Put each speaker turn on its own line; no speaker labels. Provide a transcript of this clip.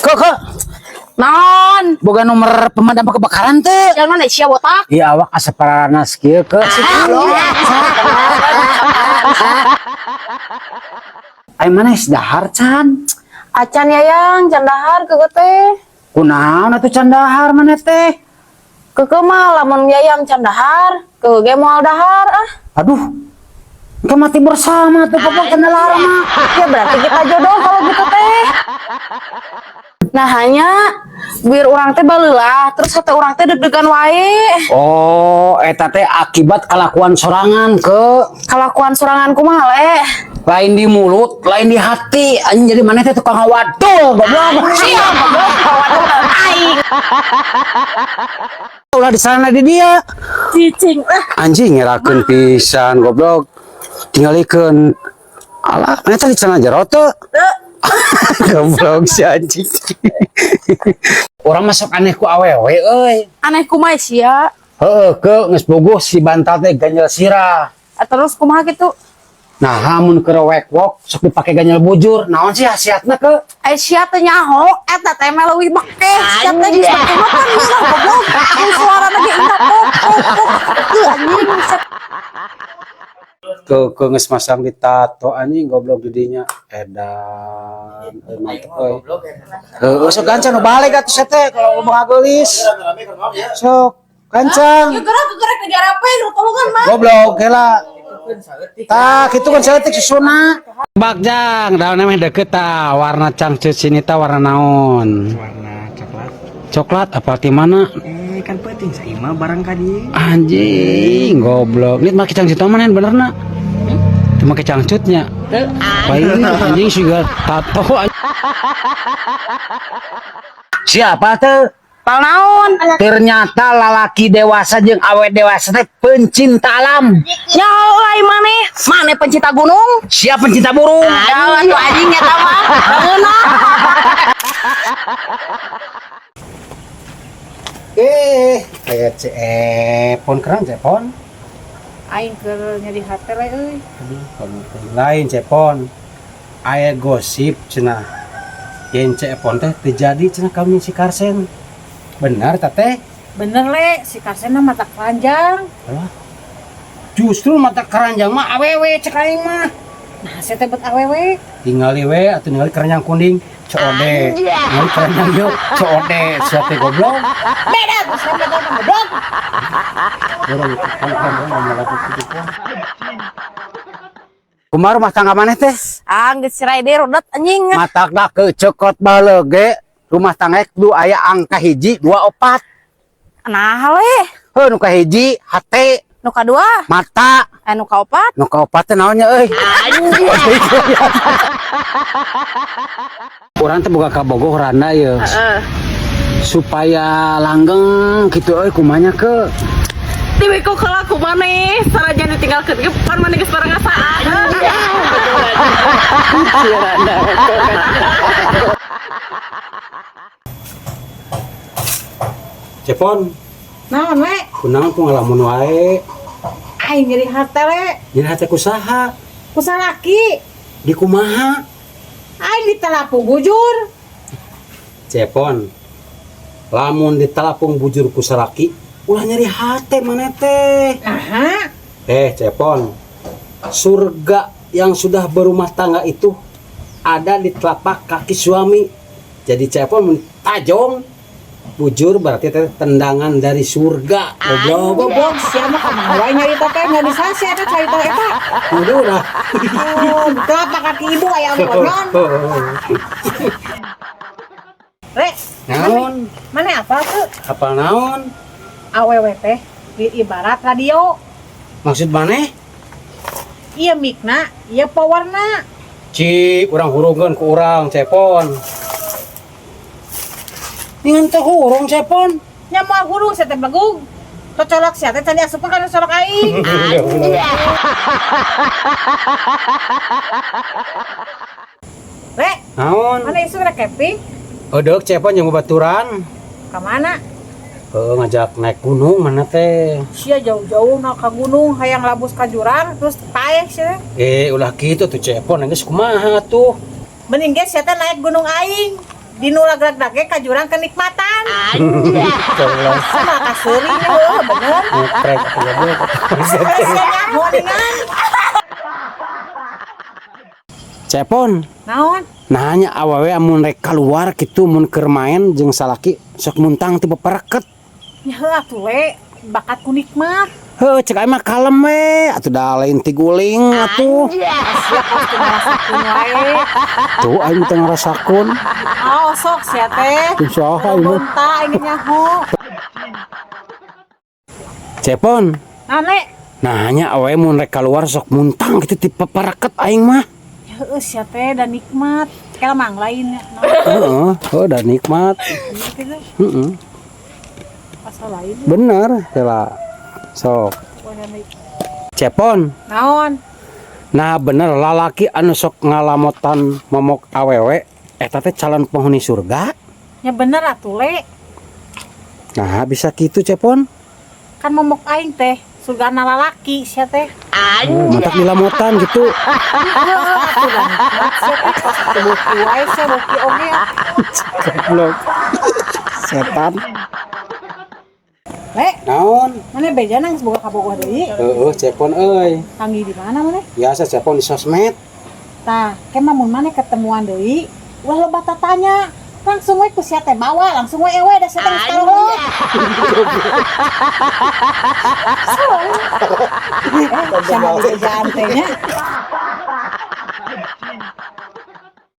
Kok kok
Naon?
Boga nomor pemadam kebakaran teh?
Yang mana sia botak?
Iya, awak asa paranas kieu ke. Ai mana geus dahar can?
Acan ya yang can dahar keukeuh teh.
Kunaon atuh can dahar maneh teh?
Keukeuh mah lamun yayang can dahar, keukeuh ge moal dahar ah.
Aduh. Engke mati bersama tuh pokok kena lara mah.
Ya berarti kita jodoh kalau gitu teh. Nah hanya biar urang teh baleulah, terus hate urang teh deg-degan wae.
Oh, eta teh akibat kelakuan sorangan ke.
Kelakuan sorangan kumaha le?
Lain di mulut, lain di hati. Anjing, jadi maneh teh tukang ngawadul, goblok.
Sia goblok, waduh aing.
Ulah di sana di dia.
Cicing ah.
Anjing, ngerakeun pisan goblok. Tinggalikeun. Alah, maneh teh di sana jero teu? Goblok si anjing. Urang masuk aneh ku awewe euy.
Aneh kumaha sia?
Heeh, ke geus bogoh si bantal teh ganjel sirah.
Ah, terus kumaha gitu?
Nah, mun keur wek-wok sok dipake ganjel bujur. Naon sih khasiatna ke?
Eh sia teh nyaho, eta teh mah leuwih bekeh. Sia teh geus bake mah kan geus goblok. Jeung suarana ge enggak pok pok pok. Teu anjing sia.
Ke geus masang di tato anjing goblok di dinya. Edan, euy mantep euy. Heueuh, sok gancang nu balik atuh sia teh kalau ngomong ngageulis. Sok gancang.
Ya gerak gerak di diarape tolongan mah.
Goblok heula. Tah, kitu kan saeutik susuna. Bakjang, daun mah deket tah, warna cangcut sini tah warna naon?
Warna coklat.
Coklat apa di mana?
Eh, kan penting saya mah barang kadi.
Anjing, goblok. Ini make cangcut mana bener na? Itu make cangcutnya. Paling anjing juga tato. Siapa tuh?
Pal naon?
Ternyata lalaki dewasa jeung awe dewasa teh pencinta alam.
Nyaho euy maneh. Maneh pencinta gunung?
Siapa pencinta burung?
Ya atuh anjing eta mah. Bangeunah.
Eh, kayak cepon keren cepon.
Aing keur nyeri hate le euy.
Aduh, kamu teh lain cepon. Aya gosip cenah. Yen cepon teh terjadi cenah kami si Karsen. Benar teh?
Bener le, si Karsena mata keranjang.
Alah. Justru mata keranjang mah awewe cek aing mah.
Nah, saya teh bet awewe.
Tingali we atuh ningali keranjang kuning, COD. Ningali keranjang hijau, COD. Sia teh goblok.
Beda, saya beda goblok.
Urang kan ngomong lagu kitu pon. Kumaha rumah tangga maneh teh?
Ah, geus cerai deui rodat anjing.
Matakna kecekot balege rumah tangga kudu aya angka 1 2 4.
Nah le,
Heuh, nu kahiji hate,
nu kadua,
mata,
eh nu kaopat.
Nu kaopat teh naonnya euy? Urang teh boga kabogoh randa ye.
Heeh.
Supaya langgeng gitu euy kumanya ke.
Tiwi ku kelaku maneh, sarajan ditinggalkeun ge pan maneh geus bareng ngasaan.
Cepon,
Naon le?
Kunaon ku ngalamun wae?
Aing nyeri hate le.
Nyeri hate ku saha?
Ku salaki.
Di kumaha?
Aing ditelapung bujur.
Cepon, lamun ditelapung bujur ku salaki, ulah nyeri hate maneh teh.
Aha.
Cepon, surga yang sudah berumah tangga itu ada di telapak kaki suami. Jadi Cepon mun tajong bujur berarti teh tendangan dari surga. Goblok.
Goblok, sia mah kumaha wae nyarita teh nggak bisa sia teh carita eta.
Udah udah.
Oh, telapak kaki ibu aya anu nyon. Le,
Naon?
mana apa tuh?
Apa naon?
Awewe teh di ibarat radio.
Maksud maneh?
Iya mikna, iya powerna.
Cik, urang hurungkeun ku urang Cepon. Ningan teh hurung Cepon.
Nya moal hurung sia teh belegug. Cocolok sia teh can diasupkeun kana colok aing. Le,
Naon?
mana isu rek camping?
Edeuk Cepon jeung babaturan.
Ka mana?
Heuh, ngajak naik gunung mana teh.
Sia jauh-jauh na ka gunung hayang labus ka jurang terus paeh sia.
Eh, ulah kitu tuh Cepon geus kumaha tuh.
Mending ge sia teh naik gunung aing. Di nu ragrag ge ka jurang kenikmatan. Sama kaseuri heuh bener.
Ngeprek goblok.
Sia nyaho dengan.
Cepon,
Naon?
nanya awewe amun rek keluar gitu, mun keur main jeung salaki sok muntang ti pepereket.
Nya heuh atuh we, bakat ku nikmat.
Heuh, cek aing mah kalem we, atuh da lain tiguling atuh.
Sia pasti ngarasakeun wae.
Tuh aing teh ngarasakeun.
Oh, sok sia teh.
Teu saha aing mah.
Benta aing nyaho.
Cepon,
Naon le?
nanya awewe mun rek keluar sok muntang gitu ti pepereket aing mah.
Ya heuh sia teh da nikmat. Kela mang lain ya. Naon
Heeh, heuh da nikmat.
gitu.
Heeh.
Pasal lain.
Bener, heula. Sok. Cepon,
Naon?
nah bener lalaki anu sok ngalamotan momok awewe eta teh calon penghuni surga.
Ya bener atuh le.
Nah, bisa gitu, Cepon.
Kan momok aing teh surgana lalaki sia teh.
Oh, mantap dilamotan gitu.
Heuh atuh da nikmat sia teh pas teu beuki wae sia beuki oge.
Goblok. Setan.
Le,
Naon?
mana beja nang boga kabogoh deui?
Heeh, Cepon euy.
Panggih di mana maneh?
Biasa Cepon di sosmed.
Tah, ke mah mun maneh ketemuan deui, ulah loba tatanya. Langsung we ku sia teh bawa, langsung we ewe da sia teh geus karohot. Eh, sama bejaan teh nya.